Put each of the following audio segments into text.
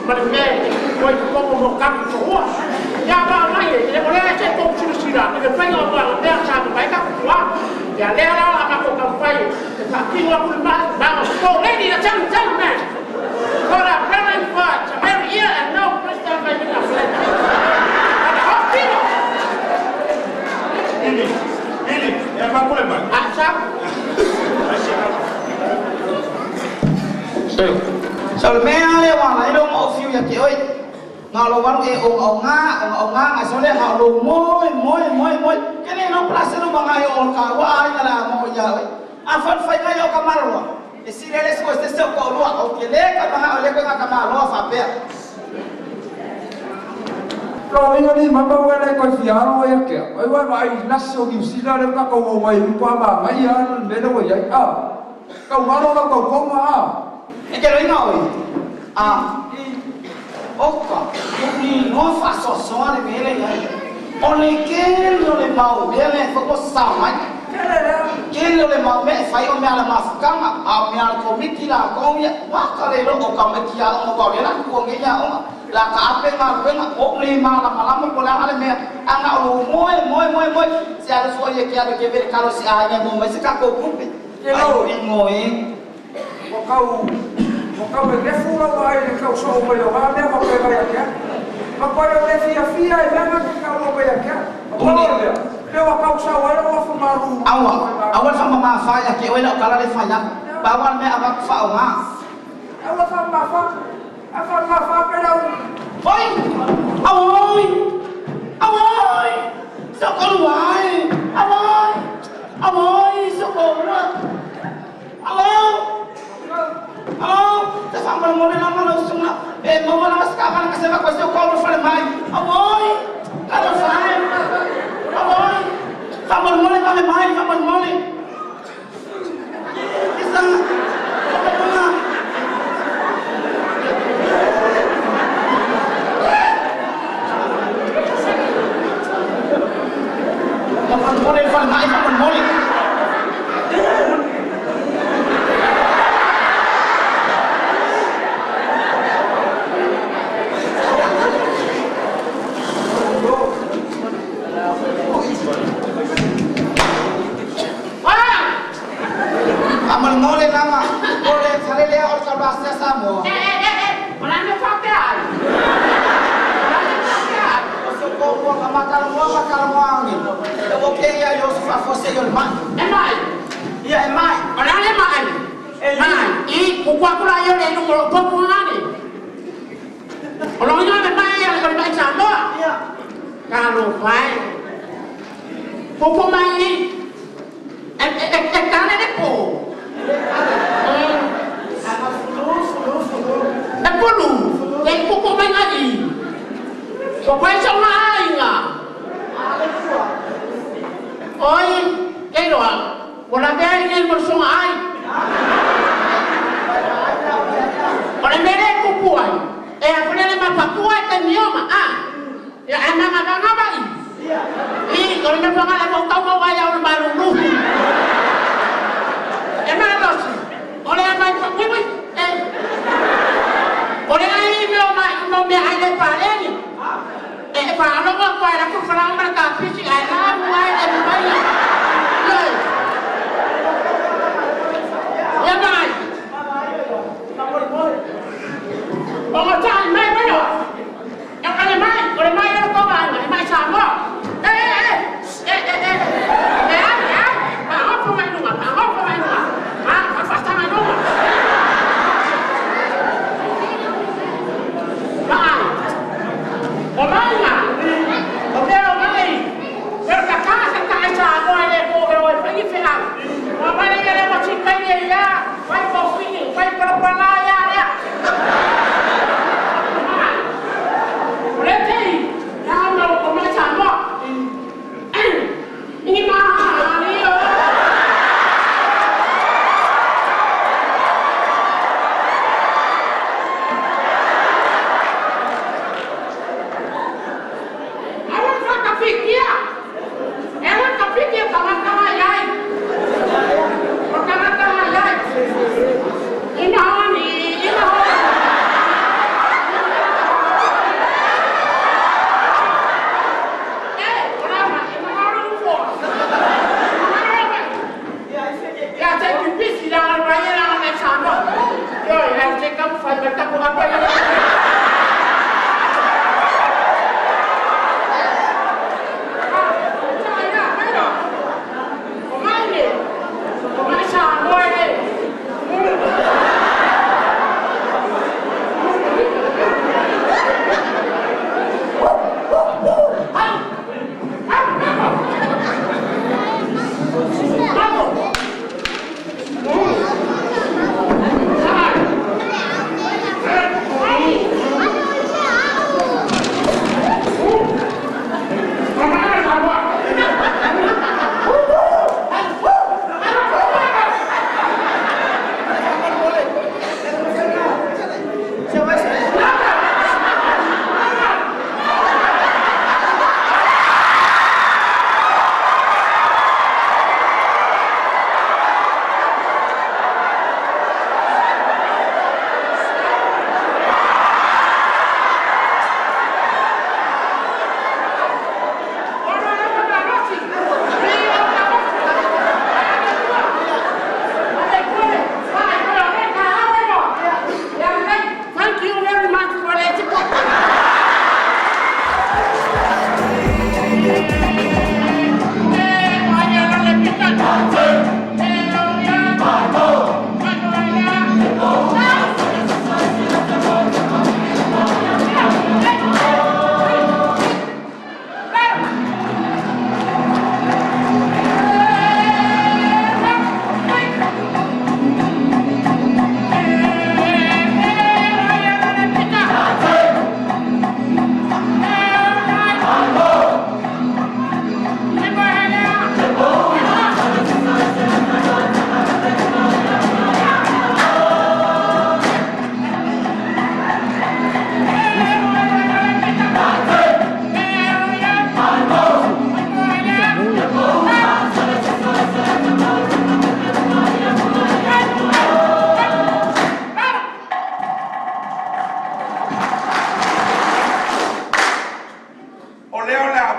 Ma le mea e tupu ai totonu o monotaga i fanua. Ia ma mai e o lea se tou silasila i le faiga o mea sa mafai tatou tua. Ia lea la o le a matou taumafai e faatino atu le mai ma so lady and gentlemen. For the preparing for every year and no Christian by the hospital. Ili, ili, e ma kule mai. Ah, sa. So le mea le wa lai lo mo fiu ya ke oi. Ngā lo waru e o o ngā o o ngā ngā so le ngā lo moi moi moi moi. Ke ne no place no manga e o ka wa ai ngā la mo ya oi. A fan fai ngai o ka marua. E si le le so se se ko lua o ke le ka manga o le ko ngā ka marua fa pe. Lo inga ni mama wele le koi fiaro ia kia. Oi wai mai nasi o Niu Sila le ka kau mai pa ma ngai ia le le wai ai a. Kau ngaro la kau kau ma a. E ke lo inga oi. A i oka ni no fa so so le mele ia. O le ke lo le mau mele le fo ko sa mai. Ke le le. Ke lo le mau me fai o mea le mafukanga a mea le komiti la ko ia wa ka le lo o ka me kia o mo le la ko nge ia o la ka ape nga luenga o le ma la malama ko la ale mea anga o moe moe moe moe se ale fo ye ke ale ke vere kalo si a ia mo me se ka ko kupe Ke lo. ai ingo e O kau o kau e refu la wai le kau so mai o ga mea pa pe vai kia. Ma koi o le fia fia e mea ke kau o vai kia. O Uni. le le wa kau sa wai o fu maru. Awa awa fa ma fa ya ke o le o kala le fa ya ba wa me ava fa o nga Awa fa ma fa. A fa ma fa pe la oi awoi awoi so ko luai awoi awoi so ko ra alo alo te fa mo mo le la ma lo sunga e mo mo la ska ma ka se ba ko se ko lo fa le mai awoi ka lo fa awoi fa mo mo le fa le mai fa mo mo le isa fa mo mo fa mo le fa le mai fa mo mo le Ah! Amal mole lama, ole falele o ka ba se sa mo. Eh eh eh eh, o la me fa pe ai. O la me fa pe ai. O se ko ko ka makala mo makala mo angi. E o ke ia yo fa fo se yo mai. E mai. Ia e mai. O la le mai. E li. Mai. I ku kwa kula yo le nu mo po pu ngani. O lo inga me mai ya le mai sa mo. Ia. Ka lo fai. Po po mai. E e e e ka le po. Ama fulu fulu fulu. E pulu. E po po mai ngai. Po pai sa mai nga. Ale fua. Oi, ke roa. O la ve ni mo so ai. O le mere kuku ai. E a fole le mapakua e te nioma, a. Ia e manga vanga vai. Ia. I, o le mapanga le mau tau mau ai au le malulu. E malosi. O le mai pa, ui ui, e. O le ai me o mai, mo me ai le paleni. E pa alonga kwa la ku fala ma ka pisi ai la mu ai le mai. Le. Ya mai. O ma tai mai mai o. Ya ka le mai, o le mai le ko mai, le mai sa mo. E e e. E e e. E a a. Pa o mai nunga, pa o mai nunga. Ma fa fa ta mai nunga. Mai. O mai nga. O me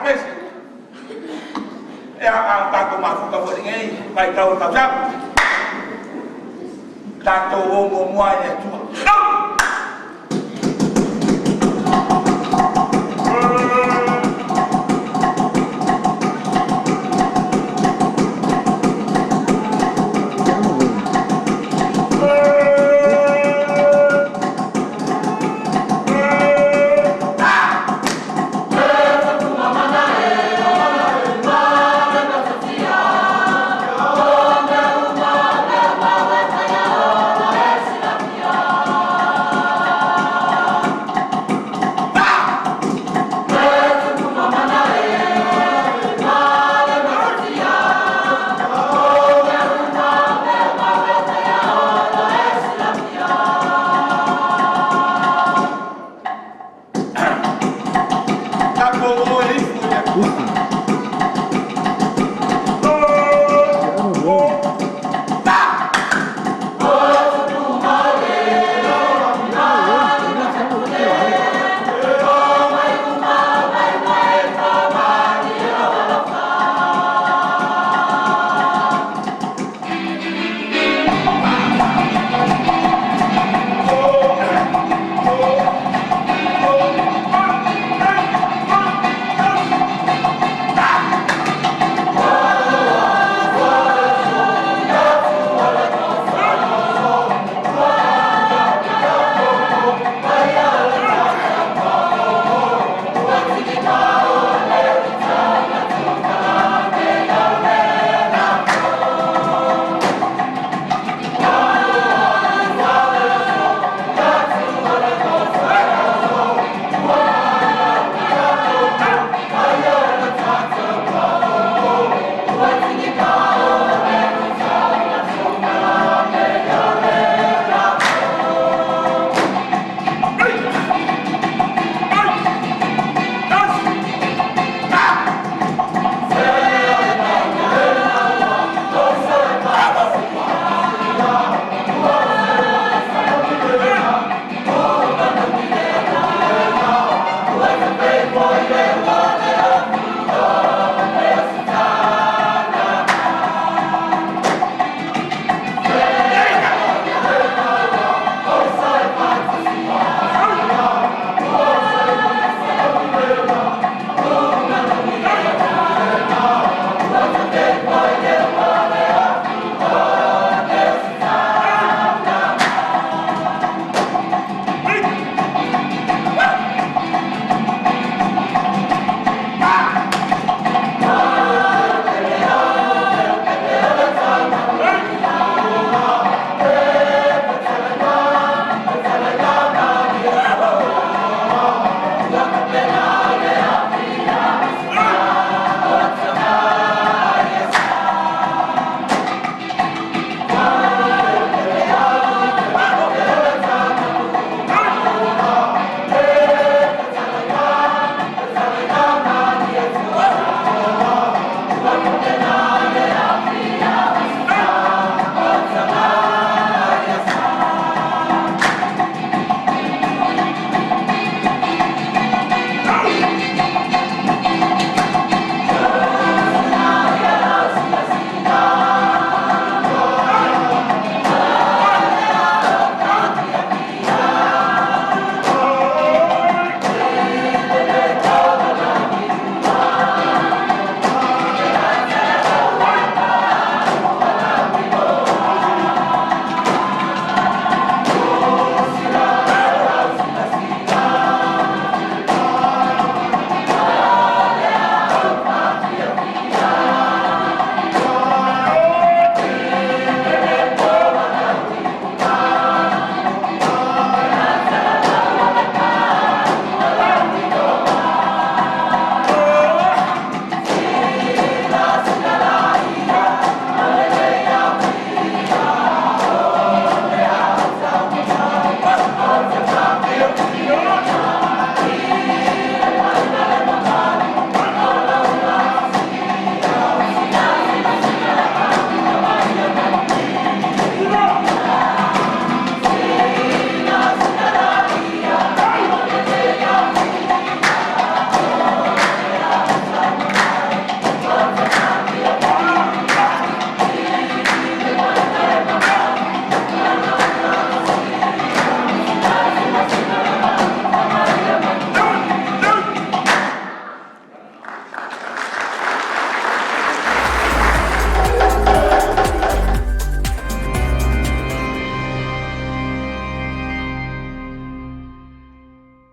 pese. E a tātou mafuta foi lenei vaitau o le tausaga. Tatou o muamua i le Atua.